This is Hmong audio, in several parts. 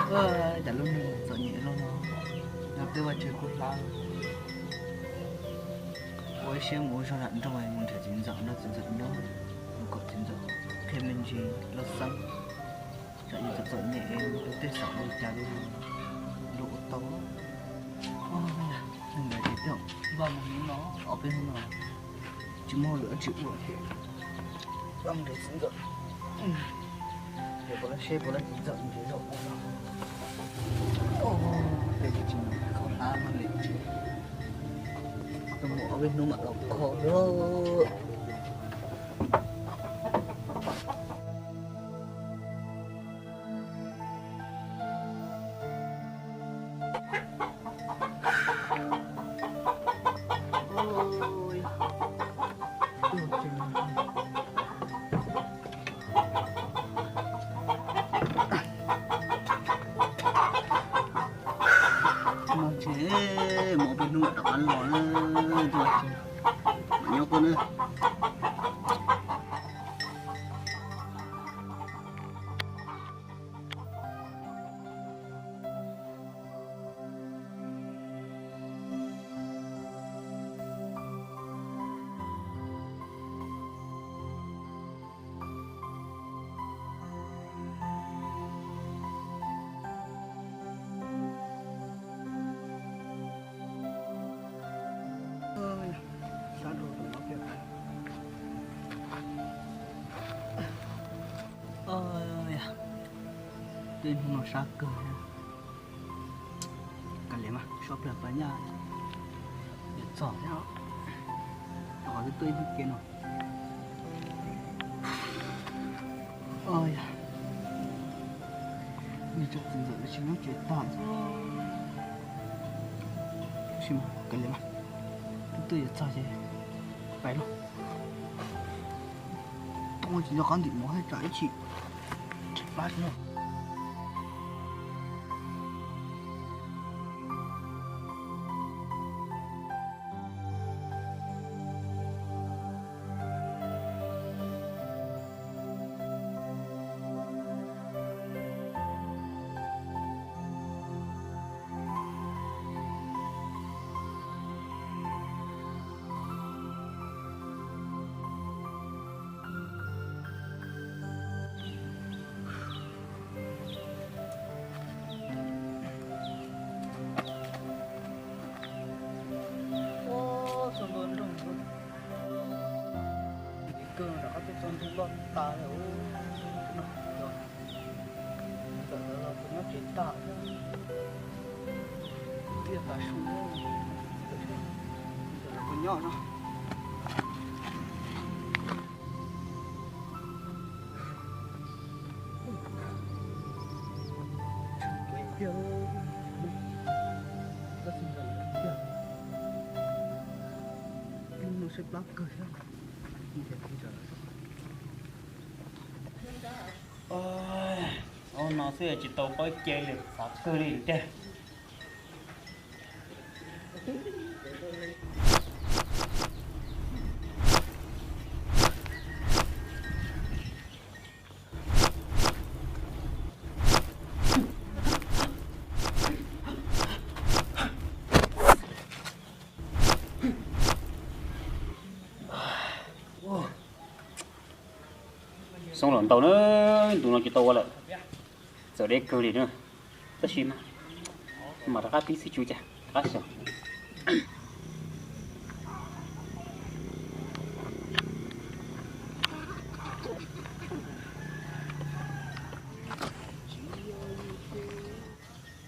Cas lub neej txom nyem luaj no, nyob twb Vaj Tswv kuj hlub. Ua ib siab mus ua zog nram nroog mus nrhiav txiv ntxawm nrog txiv ntxawm nyob, mus kom txiv ntxawm qhia me ntsis lub xeeb, tsam txiv ntxawm txom nyem, tej xav ua li cas los ua tau. Neeg ntawd ces twb npaj mus hnub no, ob peb hnub no tsis muaj hauj lwm dab tsi ua thiab. Vaj mus nrhiav txiv ntxawm, ces puas lab seb puas lab txiv ntxawm nrhiav zaum ua no. Tej tsis kho hlab no li, tus mus ob peb hnub mam los kho lawm. Mus tsis, mus ob peb hnub mam rov qab los na, mam nyob koj na. Tej hnub no sab kawg. Kav liam mas, so pliag pas nyaj yuav txog thiab. Qhov twb tuaj ib hnub ke no. Yog, nws tseem txom nyem tsis nyob tsev tag. Tab sis mas kav liam mas, twb tuaj yuav txog ces pais lauj. Tau tsis nco qab ntim mov thiab tsam ib chim tshaib plab no. Ua, txog ntua nroog, kawg rov qab tuaj txog nroog loj tas lawm. Ntawm lawv los kuv nyob tsev tas thiab, tiaj tas su, ntawm lawv kuv nyob no. Hnub no siab plab kawg thiab. Hnub no xwb tsis tau pab ce li, xav kawg li tiag. Xoob los ntau na, ntu no tsis tau ua lawm, txawm deb kawg li na. Tab sis mas, mam rov qab pib xwb tsuas cas rov qab xyov.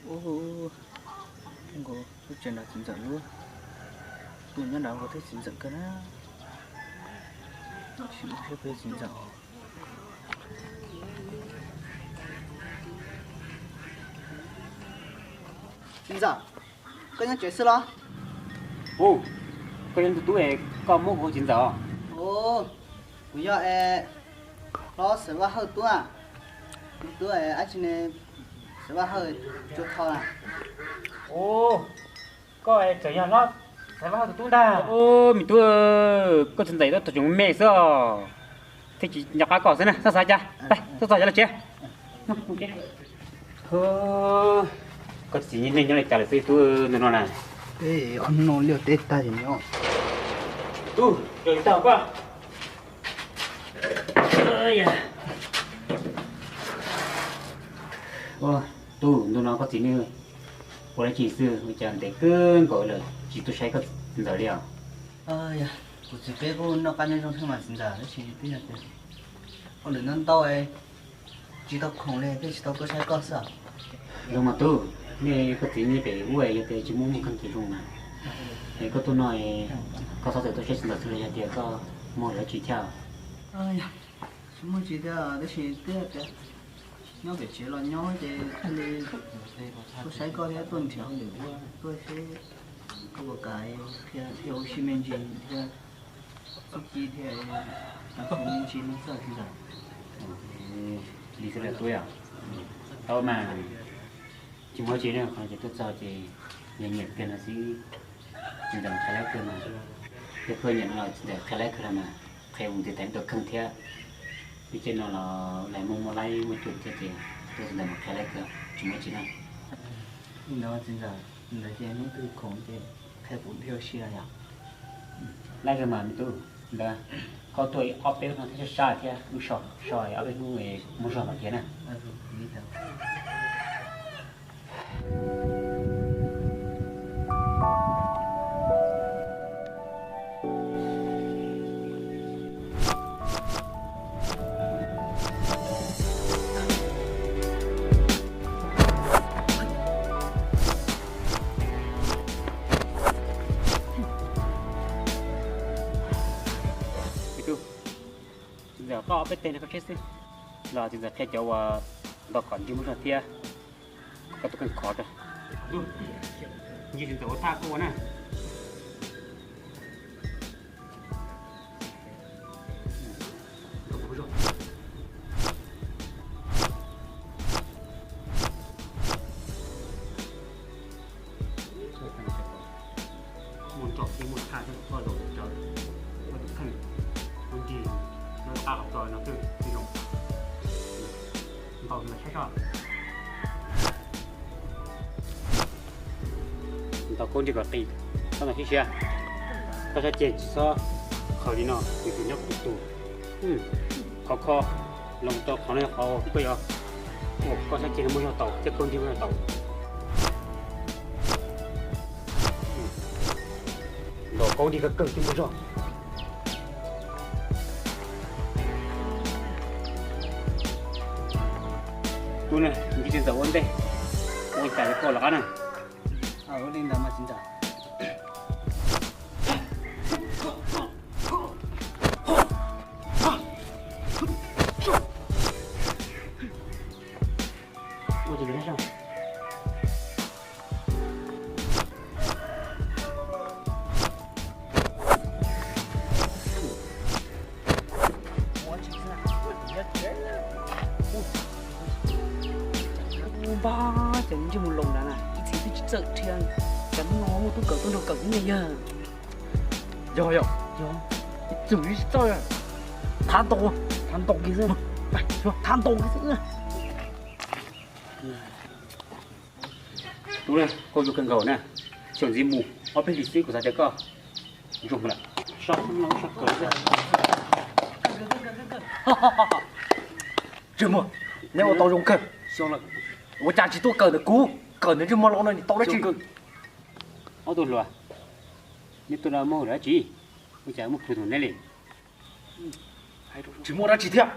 Ub, nkaus lub tsev nrog txiv ntxawm lub, tus nyob nrad nkaus thiab txiv ntxawm kawg na. Sim ua siab peb txiv ntxawm. Txiv ntxawm, koj nyob tsev xwb los? Ub, koj yog tus tub es koj muab kuv hu txiv ntxawm os? Ub, kuv yog es hlob Xaiv Vaj Hawj tub na. Tus tub es ab tsi ne, Xaiv Vaj Hawj Tsua Tho na. Ub, koj es tseem yog hlob Xaiv Vaj Hawj tus tub ntag. Ub, me tub, koj txiv ntxawm tau tsoom me xwb os. Thiaj tsis nco qab koj xwb na, txhob xav cas, peb txhob txog cov laj tsev. Koj txiv neej nyob li cas lawm xwb tub, ntu no na? Tej ob hnub no liaj teb tag ces nyob. Tub, raws li tag koj. Tub, ntu no koj txiv neej ua dab tsi xwb ua cas ntev kawg nkaus lawm tsis tuaj saib koj ntawd li os? Kuv txiv peb kuj noj qab nyob zoo thiab mas txiv ntxawm, tab sis twb yog tias hauj lwm ntau ntau, tsis tau khoom li thiaj tsis tau tuaj saib koj xwb. Zoo mas tub, nej koj txiv nej pem ub yog tias tsis muaj muaj kheej ces zoo na. Es koj tuaj no koj txhob txawm tuaj saib txiv ntxawm xwb los yog tias koj muaj dab tsi thiab? Tsis muaj tsis thiab, tab sis twb yog tias nyob pem tsev los nyob ces thiaj li tuaj saib koj thiab tuaj nrhiav hauj lwm ua, tuaj saib koj puas kam qhia thiab ua si me ntsis thiab, txuj ci thiab, me ntsis no xwb txiv ntxawm. Li xwb los tub yom. Tau mas, tsis muaj dab tsi na, qhov no ces tuaj txog ces nyiam nyiam kiag no xwb. Txiv ntxawm qhia laib kawg mas, yog koj nyiam no los txiv ntxawm qhia laib kawg no mas, qhia mus ntiv tais rau kheej thiab. Lub caij no los lawv muaj muaj laib muaj cuam thiab ces tuaj txiv ntxawm mas qhia laib kawg tsis muaj dab tsi na. Li ntawd txiv ntxawm, ntawd ces hnub twg khoom ces qhia kuv dhia ua si yom. Laib kawg mas me tub, ntawd koj tuaj ob peb hnub no thiab sab sab thiab wb so so ob peb hnub muaj zog mas tiag na. Txiv ntxawm, koj ob peb teg no koj tsheb xwb, los txiv ntxawm qhia cov uas ntaus kom ntsej muag zog thiab. Koj tus kheej khov rau. Ntshe txiv ntxawm ua thaj koj ua na. Muaj nroj thiab muaj thaj thiab koj zaum tsawv, koj tus kheej, koj nrig, koj qab qhov txos no twb zoo. Ntaus mas saib soj. Ntaus koj nrig kom qis, koj ntaus siab siab. Koj sab ceg tsis txhob qhawv li no, nws tus nyob kuv tus. Qhov kho los rau qhov no qhov koj yuav ua koj sab ceg no muaj zog tau thiab koj nrig muaj zog tau. Ntaus koj nrig kawg kawg thiaj muaj zog. Tub na, ntsib txiv ntxawm ua ntej, ua cas li koj lawm qab na. Ua li ntawd mas txiv ntxawm. Ua ces npab ces ntsej muag loo ntawd na, ib txhis twb tsis txawj dhia, cas hnub no muaj tub kawm tuaj nrog kawm ib niag yawg. Yog yog, ib txwm tsis txawj, thav ntaus, thav ntaus kiag xwb, thav ntaus kiag xwb. Tub, koj zoo kawg nkaus na, xyoo ntxiv mus ob peb hlis xwb kuv xav tias koj zoo lawm. Ntsej muag, neb ua tau zoo kawg. Ua cas tsis tuaj kawm ntawm kuv, kawm ntawm ntsej muag laus no nim tau dab tsi? Ob tug hluas, neb tuaj no muaj dab tsi? Ua cas muaj plhus ntawm neb li? Tsis muaj dab tsi thiab,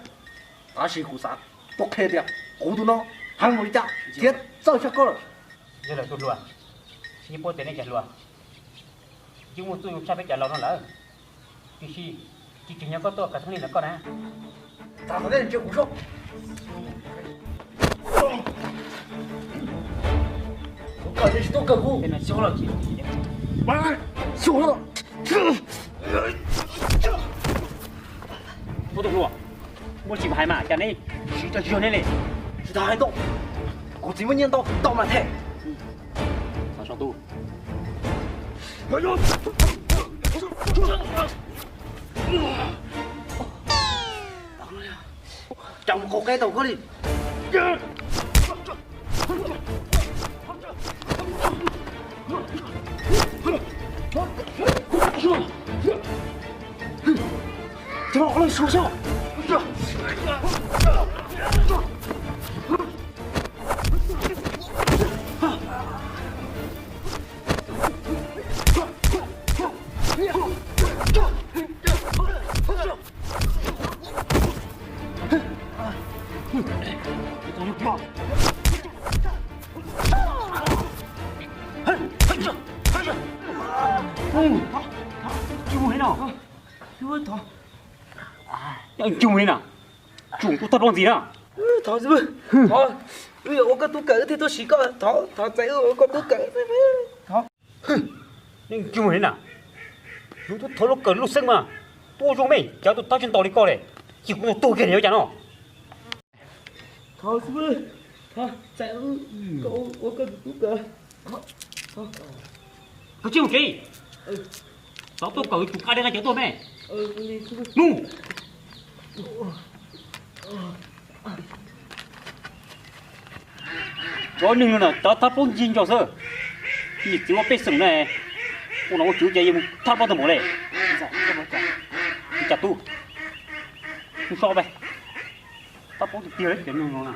tab sis kuv xav tuaj qhia tias kuv tus no heev npaum li cas thiab txawj tshaj koj lawm. Yog lawm tus hluas, yeej paub tias nej cov hluas yeej muaj txuj zoo tshaj peb cov laus no lawm, tiam sis tsis tsim nyog koj tuaj kawm thoob li ntawm koj na. Txav tom ntej ntsia kuv soj. Kuv kawm tias tsis tuaj kawm kuv. Xyov lawm. Ub, tus hluas, muaj tsis mas hais mas cas neb siv tso tsis yog neb li. Tsis tas hais ntau, kuv txiv muaj nyiaj ntau tau mas them. Cas mus qaug qeb tau koj li. Tsis mus li no. Tsis mus li na. Tsuas tuaj thawj plaub ntxiv na. Thov, thov, wb yuav ua koj tub kawm thiaj tuaj siv koj. Thov, thov txais wb ua koj tub kawm. Thov. Nej tsis mus li na. Yus tuaj thov lub kawm lub xeeb mas tuaj zoo me, cas tuaj tab tsis ntaus li koj li. Ces kuv tus tuag kiag li cas no. Thov xwb, thov txais wb ua koj tus tub kawm. Koj tsis mus tsev. Txhob tuaj kawm tus qab deb qab cawv tuaj me. Nug. Cov neeg no na thab plaub ntsis ntso xwb. Niam txiv ua pej xeem na, ua nom ua tswv ces yuav mus thab plaub tag npaum li. Cas tub, mus so pe. Thab plaub tiag tiag li cov neeg no na.